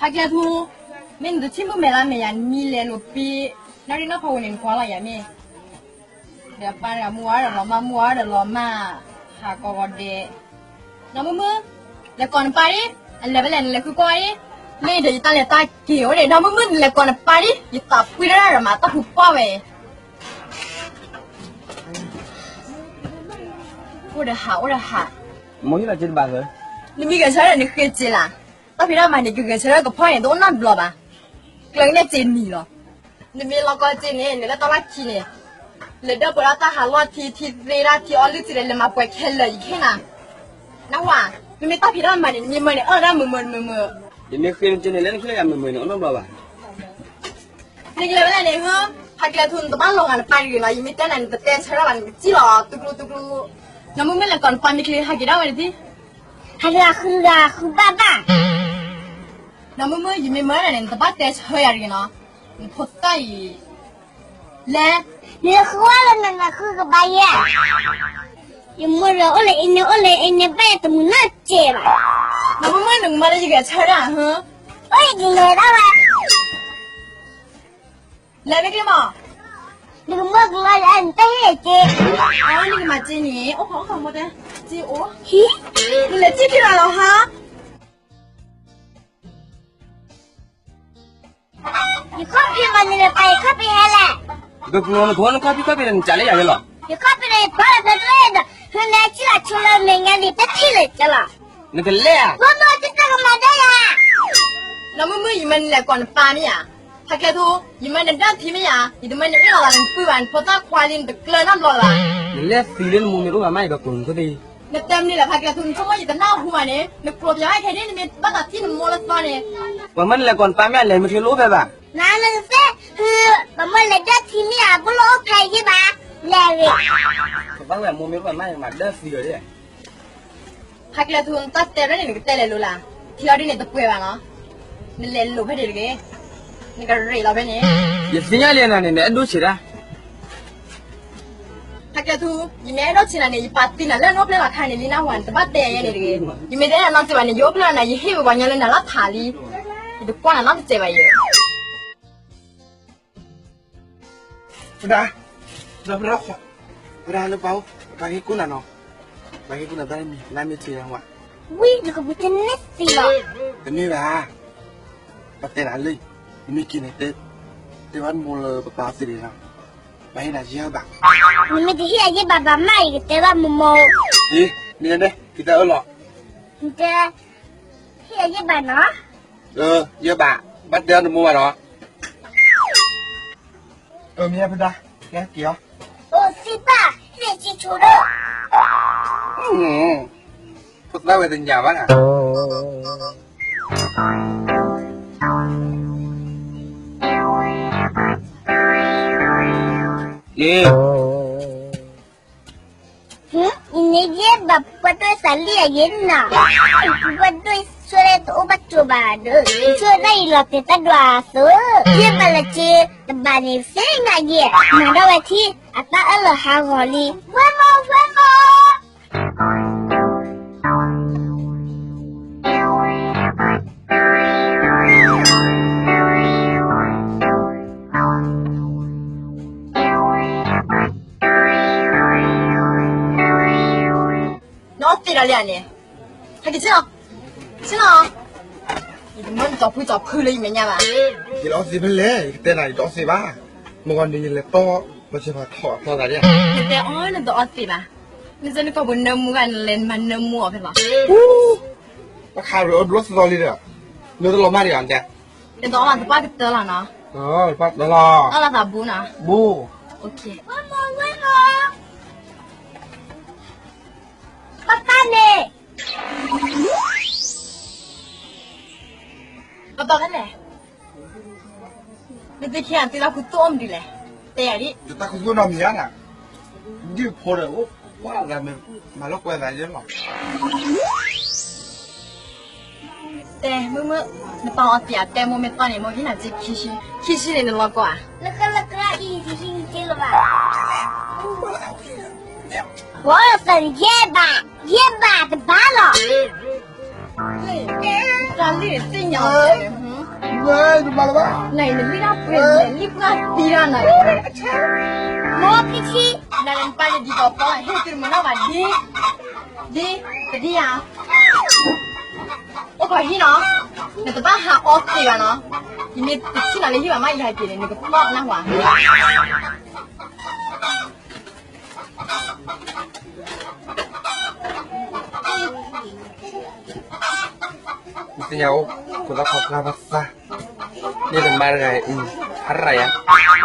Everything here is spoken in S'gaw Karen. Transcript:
အကျဲထူ, မ့ၢ်နတထံၣ်မုၣ်မဲာ်လၢမဲာ်ယၤ နမံလဲၤလိာ်ပံ, နီၣ်ရံၣ်နီၣ်ဖီဝဲန့ၣ် နကွၢ်လီၤယၤမ့ၢ်, ဒီးပၢ်တဂၤမုၢ်ဝါဒီးလီၤမၢ် မုၢ်ဝါဒီးလီၤမၢ်, ဟးကီးဂီၤဒဲး, နီၢ်မုၢ်မုၢ်, လဲၤကိးနပၢ်ဒံး, အလဲၤဖဲလဲၣ် နလဲၤဃုကွၢ်ဒံး, မ့ၢ်ဒီးယတၢ်လဲၤတၢ်က့ၤအိၣ်ဒံး နီၢ်မုၢ်မုၢ် နလဲၤကိးနပၢ်ဒံး ယသးပှံတရၣ်ဒီးမၤတၢ်ဖုပှၢ်ဝဲ အိၣ်ဒီးဟး အိၣ်ဒီးဟး, မိၢ်ဟံၣ်လီၤက့တဘၣ်လၢ, နမ့ၢ်ဂဲၤဆၢထၢၣ်ဒီးနဃ့စ့လၢ်, တၢ်ဖံးတၢ်မၤန့ၣ် ကဂဲၤဆၢထၢၣ်ကဖီၣ်န့ၣ် တအိၣ်နီတဘျီဘၣ်, ကျၢၤကနဲၣ်စ့နံၤလီၤ, နမ့ၢ်လီၤကီစ့န့ၣ် နလၢတၢ်လီၢ်ခံန့ၣ်, လဲၤဒၢၣ်ပှဲၤဒၣ်တၢ်ဟးလီၢ်ထံ ထံသ့ဒၣ်ထံအီလုၢ်စ့ဒီး လဲၤမၤပှဲၤခဲလၢာ်ယဟ့ၣ်နၤ, နၢ်ဟူဧါ, မ့မ့ၢ်တၢ်ဖံးတၢ်မၤန့ၣ် နမ့ၢ်မၢန့ၣ် အၢၣ်ဒၣ်မုာ်မုာ်မုာ်မုာ်, ယမ့ၢ်ဃ့နစ့န့ၣ် လၢနချ့ယၤမုာ်မုာ်န့ၣ် အိၣ်နီတဘျီဘၣ် နကလဲၤဝဲလဲၣ်န့ၣ် ဟၢ, ဟးကျဲထူ နတဘၣ်လီၤဂာ်နပၢ်တဂ့ၤနီၤ, ယမ့ၢ်တဲနၤ နတတဲဆၢထၢၣ်ဘၣ် နကစံၣ်လီၤ တူၢ်ကျူတူၢ်ကျူ, နီၢ်မုၢ်မုၢ် လဲၤကိးနပၢ်မ့ၢ်ချ့ ဟးက့ၤဒၣ်ဝဲတထံၣ်, ဟးက့ၤဃုဂၤဃုဘၣ်ဘၣ်, နီၢ်မုၢ်မုၢ် ယမ့ၢ်မၢနၤန့ၣ် နတဘၣ်တဲဆၢယၤတဂ့ၤနီၤ, နဖိသၣ်အံၤ, လဲၤ, နဃုဝဲလၢနနဃုကဘၣ်ယဲ, ယမိၢ်ဒီးအိၣ်လၢအံၤန့ၣ် အိၣ်လၢအံၤန့ၣ် ဘၣ်ယတမုာ်နီတစဲးဘၣ်, နီၢ်မုၢ်မုၢ် နကမၢလၢယဂဲၤဆၢဒၣ်ဟၢ, အိၣ်ယကလဲၤဒၣ်ဝဲ လဲၤမ့ၢ်ကျ့မး, နကမၢကလီယၤ နတဟ့ၣ်က့, အနကမၤစ့န့ၣ် အိၣ်ခိးအိၣ်ခိးမိၢ်တဲ, စ့အိၣ်, နလဲၤစံၣ်က့ၤလီၤလီၤဟါ, ယခီၣ်ဖံးမး နလဲၤပာ်ယခီၣ်ဖံးဟဲလဲၣ်, ကကျိနဖိနခီၣ်ဖံးခီၣ်ဖံးဒီး နစးလၢယၤဝဲလီၤ, ယခီၣ်ဖံးဒီးယဖီၣ်လီၤဖဲဖဲဒီး နလဲၤစံၣ်လီၤဆိလၢမဲာ်ညါန့ၣ် တထံၣ်လၢၤကလီၤ, နကလဲၤဧါ, ဖိမိၢ်တၢ်ကမၤဒၢယၤ, နီၢ်မုၢ်မုၢ် ယမၢနလဲၤကိးနပၢ်မ့ၢ်ဧါ, ဟးကျဲထူ, ယမၢနဒၢထံမ့ၢ်ဧါ, ယတမၢနအ့ၣ်လီၤလၢနပုၢ်ဘၣ် နဖိသၣ်ခွါလံ နတကျၢၤနီတဘျီလၢၤဘၣ်, နလဲၤသံလၢနမိၢ်မ့ၢ်တအိၣ်ဘၣ်မး ယကကိးနဖိသ့ၣ်, နတဲမနုၤလဲၣ် ဟးကျဲထူ နဆိကမိၣ်ယတနၢ်ဟူဘၣ်န့ၣ် နကျိၤပျီခဲဒ်နမ့ၢ်ဘၣ်သးထံၣ်နမိၢ်လၢသီန့ၣ်, ပှၤမၢနလဲၤကိးနပၢ်မ့ၢ်ဧါ လဲၤမ့ၢ်ချ့လၢအိၣ်ဖဲဘၣ်, နနကသ့ၣ်, ပှၤမၢလဲၤဒၢထံမ့ၢ်ဧါ ပလီၢ်အိၣ်ဖဲယ့ၢ်ဘၣ်, လဲၤဂ့ၤ, ပဘၣ်ဝဲမိၢ်မ့ၢ်တအိၣ်ဘၣ်မး ယမၤဒၢသံလီၤဒ် ဟးကျဲထူ နတၢ်တဲဖဲန့ၣ် နကတဲလဲၤလိၤလၢ်, ထံအီဒ်န့ၣ်တပှဲၤဘၣ်နီၤ, နလဲၤလိၤဖဲဒၣ်တဂ့ၤ, နကရ့းလီၤဖဲန့ၣ်, ယသ့ၣ်ညါလံနၤန့ၣ် နအဲၣ်ဒိးဆံးတၢ်, ဟးကျဲထူ, ယမ့ၢ်အဲၣ်ဒိးဆံးနၤန့ၣ် ယပာ်တံၢ်နၤလၢနအိၣ်ဖျဲၣ်လီၤခါန့ၣ်လံ နၢ်ဟူဧါ, နတဘၣ်တဲယဲန့ၣ်တဂ့ၤ, ယမ့ၢ်တဲနၤနီတစဲးဘၣ်န့ၣ် ယအိၣ်ဖျဲၣ်လီၤနၤ ယဟ့ၣ်ဝဲပှၤညီလၢနၤလီၤထးလံ, ယတကွၢ်နၤနီတစဲးဘၣ်ယဲ ပဒါ, ဒီးပဒါ, ပဒါလၢပှၤအိၣ်, ပှၤဟ့ၣ်ကူၣ်နၤနီၤ, ပှၤဟ့ၣ်ကူၣ်နၤတၢ်န့ၣ် နမ့ၢ်ထံၣ်ဝဲ, ဝံၤ နကပူၤတန့ၢ်သံလီၤ, တန့ၢ်ဘၣ်, ပတဲနၤလၢ, နမ့ၢ်က့ၤန့ၣ်, တဲဘၣ်နမိၢ်လၢပပာ်သ့ဒံးနီၤ, ပှၤဟ့ၣ်နၤယဲၢ်ဘး, နမ့ၢ်တဟ့ၣ်အယဲၢ်ဘးဘၣ်မး ယကတဲဘၣ်မိၢ်မိၢ်, အ့, မ့ၢ်န့ၣ်, ကတဲအၢၣ်လီၤ, နတဲ, ဟ့ၣ်အယဲၢ်ဘးနီၤ, ယဲၢ်ဘး, ဘၣ်တဲအီၤနမိၢ်ဘၣ်နီၤ အမ့ၢ်ဖဒါ, ကဲက့ၤအီၤ, အိၣ်သံဘၣ်, ဟ့ၣ်က့ၤဆိဒီး, ဖိသၣ်ဝဲတညၣ်ဘၣ်နၤ, အ့ နယဲၢ်ဘးပှၤဒွဲၣ်သးလံအယဲၢ်နီၤ, ပှၤဒွဲၣ်ဆိလၢတအိၣ်ဘၣ်ကၠိဘၣ်ဒီး ဆိဒၣ်အံၤလီၤတဲာ်တၢ်ဒွးအသိး, ယဲၢ်ဘးလၢက့တဘးန့ၣ် သ့ၣ်ညါယဲၢ်, မၤဒၣ်ဝဲထံ အတၢ်အၢၣ်လီၤဟးဂီၤလံ, ဝဲမိၢ် ဝဲမိၢ် နအီၣ်သ့ဒၣ်လံဧါန့ၣ်, ဟဲက့ၤဆ့လီၤ, ဆ့လီၤ, ယတမၢနကၠီၤဖုကၠီၤဖုလၢယမဲာ်ညါဘၣ်, ယတအီၣ်သ့ဖဲလဲၣ်, ယကတဲနၤ ယတအီၣ်သ့ဘၣ်, မုၢ်ဂီၤန့ၣ် ယလဲၤတီၢ် ပှၤစၢၤပှၤထီၣ်အဖျီသးဒၣ်, နတဲအီၣ်နတအီၣ်သ့ဘၣ်, နစၢနကီၢ်ပူၤနၢမူဂၤ နလဲၤမၤနၢမူအီၤဖဲလီၤ, ပှၤခးရၢအီၣ်ဘျီသီသီလံဒီး, နတလီၤမၢ်ဒံးဧါ, နတဲ ယတအီၣ်လီၤသပှၢ်ကတၢၢ်လီၤနီၤ, တပှၢ်ကတၢၢ်လီၤ, အီၣ်လီၤသးဘူနီၤ, ဘူ, ပၢ်ပၢ်န့ၣ်, ပၢ်ပၢ်ဖဲလဲၣ်, နသုခံဂၤသုတၢ်ခူသူၣ်အိၣ်မနုၤလဲၣ်, တဲယၤဒ်, ယတၢ်ခူသူၣ်နီတမံၤဧါနၤ, ဒ်ဖိဒီးအိၣ်, ပှၤလၢမၤလၢကွဲသးယဲလီၤ တဲမုၢ်မုၢ်, နပာ်အီၤသံးဧါ, တဲမိၢ်မ့ၢ်တီၢ်န့ၣ် မိၢ်ဟံးနၤစ့ခံဆံ, ခံဆံန့ၣ်နလီၤကီးဧါ, လၢကလၢကလၢအံၤခံဆံန့ၣ်က့လၢၤဘၣ်, ပှၤသးယဲၢ်ဘး, ယဲၢ်ဘးတဘၣ်လီၤ, တၢ်လံၣ်သ့ၣ်ညါအီၤ နလံၣ်ဒၣ်ပှဲၤန့ၣ် လံၣ်ပှၢ်သံဒၣ်နၤ, မ်ဖံထံ, နပၢ်န့ၣ်ဒ်သိးပီလီၤ ဟ့ၣ်သုတမုာ်နီၢ်ဘၣ်ဒ်, ဒ်, တဒ်ဧါ, အိၣ်ခိးဟံၣ်နီၤ, နတဘၣ်ဟးအီသံးဘၣ်နီၤ, ယမ့ၢ်တထံၣ်နၤလၢဟံၣ်ဘၣ်မး ယဟဲက့ၤန့ၣ် နကပီၣ်နၢ်ဟူဧါ. သ့ၣ်ညါအိၣ်ခိးသၣ်ခီဖျိဘၣ်သၣ်, န့ၣ်တမါတဂၤအံၤ, အရၢ်ယၤ,